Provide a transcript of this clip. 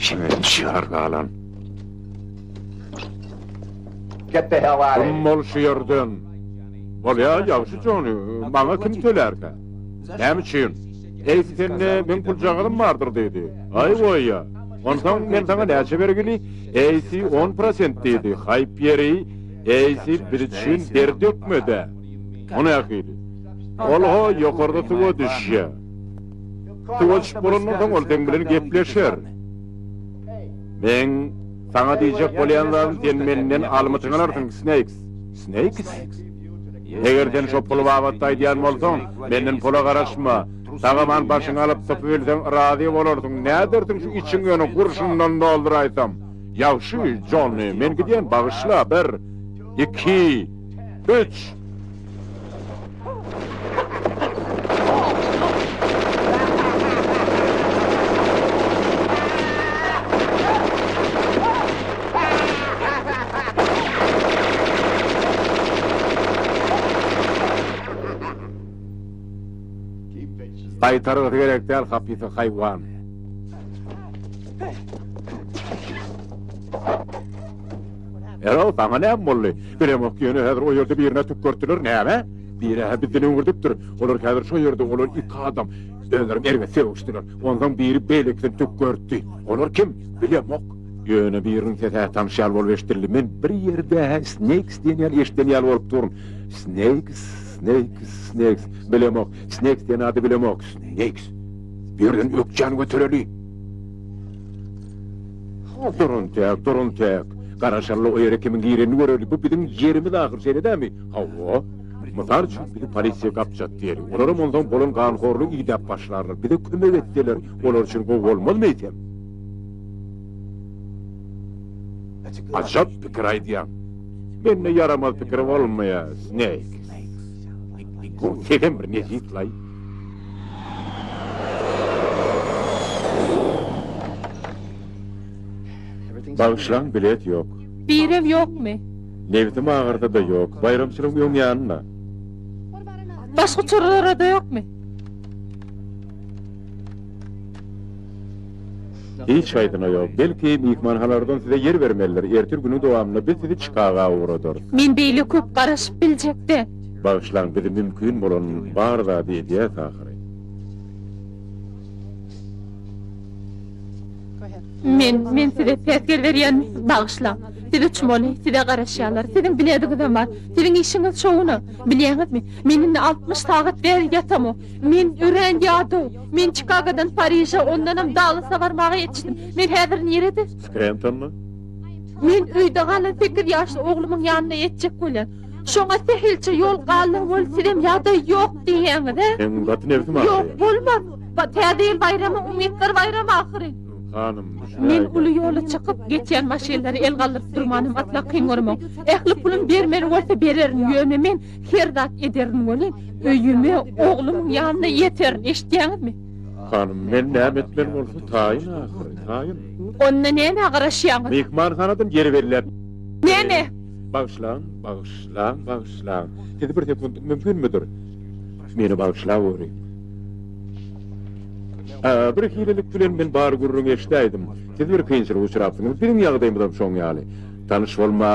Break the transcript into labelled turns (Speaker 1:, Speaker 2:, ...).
Speaker 1: Şindi galan. Kim bol şu ýerden? Bolýa, ýagşy Jony, maňa kim tölärkä? Näme üçin? Eýsi sende meň puljagazym bardyr diýdi. Aý goýýa. Onsoň men saňa näçe bergili? Eýsi on prosent diýdi. Haýp ýeri, Eýsi biz üçin der dökmedi. O nähili? Ol-ho ýokarda suwa düşýä. Suwa düşüp bolandan soň ol seň bilen gepleşer. Meň saňa diýjek bolýan zadym sen menden almytyňy alarsyň, Sneýks. Sneýks? Eger sen şo pul babatda aýdýan bolsaň, menden pula garaşma. Sag-aman başyňy alyp sypybilseň razy bolarsyň. Nädersiň şu içiň ýöne gurşundan dolduraýsam. Ýagşy, Jonni, men gidýän, bagyşla, bir, iki, üç. Gaýtargysy gerek däl hapysa haýwan. Erol, saňa näme boldy? Bilemok, ýöne häzir o ýerde birine tükgertdiler. Näme? Biri-hä bizden öňürdipdir. Olar häzir şo ýerde, olar iki adam. Özlerem erbet sögüşdiler. Onsoň biri beýlekisini tükgertdi. Olar kim? Bilemok. Ýöne biriniň sesi-hä tanyş ýaly bolup eşidildi. Men bir ýerde-hä Sneýks diýen ýaly eşiden ýaly bolup durun. Sneýks, Sneýks, Sneýks. Bilemok. Sneýks diýen ady bilemok. Sneýks. Bu ýerden ökjäni götereli. Durun täk, durun täk. Garaşaly o ýere kimiň girenini göreli. Bu biziň ýerimiz ahyr, şeýle dämi? Hawa. Mysal üçin, bizi polisiýa gapjat diýeli. Olaram onsoň bolan ganhorlygy idäp başlarlar. Bize kömek etseler, olar üçin gowy bolmazmy eýsem? Ajap pikir aýdýaň. Mende ýaramaz pikir bolmaýar, Sneýk. Bu sesem bir nejis-laý. Bagyşlaň, bilet ýok.
Speaker 2: Birem ýokmy?
Speaker 1: Nebsim agyrsa-da ýok. Baýramçylygyň öň ýanynda.
Speaker 2: Başga uçarlara-da ýokmy?
Speaker 1: Hiç haýsyna ýok. Belki, myhmanhanalardan size ýer bermelidir. Ertir günüň dowamynda biz sizi Çikaga ugradarys.
Speaker 2: Men beýle köp garaşyp biljek däl.
Speaker 1: Bagyşlaň, biz mümkin bolan bar zady edýäs ahyry.
Speaker 2: Men, men size päsgel berýän, bagyşlaň. Siz uçmaly, size garaşýarlar. Siziň bilediňizem bar. Siziň işiňiz şowuna. Bilýäňizmi, men indi 60 sagat bäri ýatamok. Men örän ýadaw. Men Çikagodan Pariže, ondanam Dallasa barmaga ýetişdim. Men häzir nirede?
Speaker 1: Skrentonda.
Speaker 2: Men öýde galan sekiz ýaşly oglumyň ýanyna ýetjek bolýan. Şoňa sähelçe ýol galdy bol sizem ýa-da ýok diýýäňiz, hä?
Speaker 1: Meň gaty nebsim agyrýar.
Speaker 2: Ýok, bolmaz. Täze ýyl baýramy umytlar baýramy ahyry.
Speaker 1: Hanym, düşünäýiň.
Speaker 2: Men uly ýola çykyp, geçýän maşynlary el galdyryp durmanam asla kyn göremok. Ähli pulum bermeli bolsa bererin, ýöne men her zat ederin welin, öýüme, oglumyň ýanyna ýeterin, eşidýäňizmi?
Speaker 1: Hanym, men näme etmeli bolsa taýyn ahyry, taýyn.
Speaker 2: Onda nämä garaşýaňyz?
Speaker 1: Myhmanhanadan ýer belläp.
Speaker 2: Näme?
Speaker 1: Bagyşlaň, bagyşlaň, bagyşlaň. Sizi bir sekuntlyk mümkinmidir? Meni bagyşlaweri. Bir hililik bilen men bar gürrüňi eşidäýdim. Siz bir kynçylyga uçrapsyňyz, biziň ýagdaýymyzam şoň ýaly. Tanyş bolma.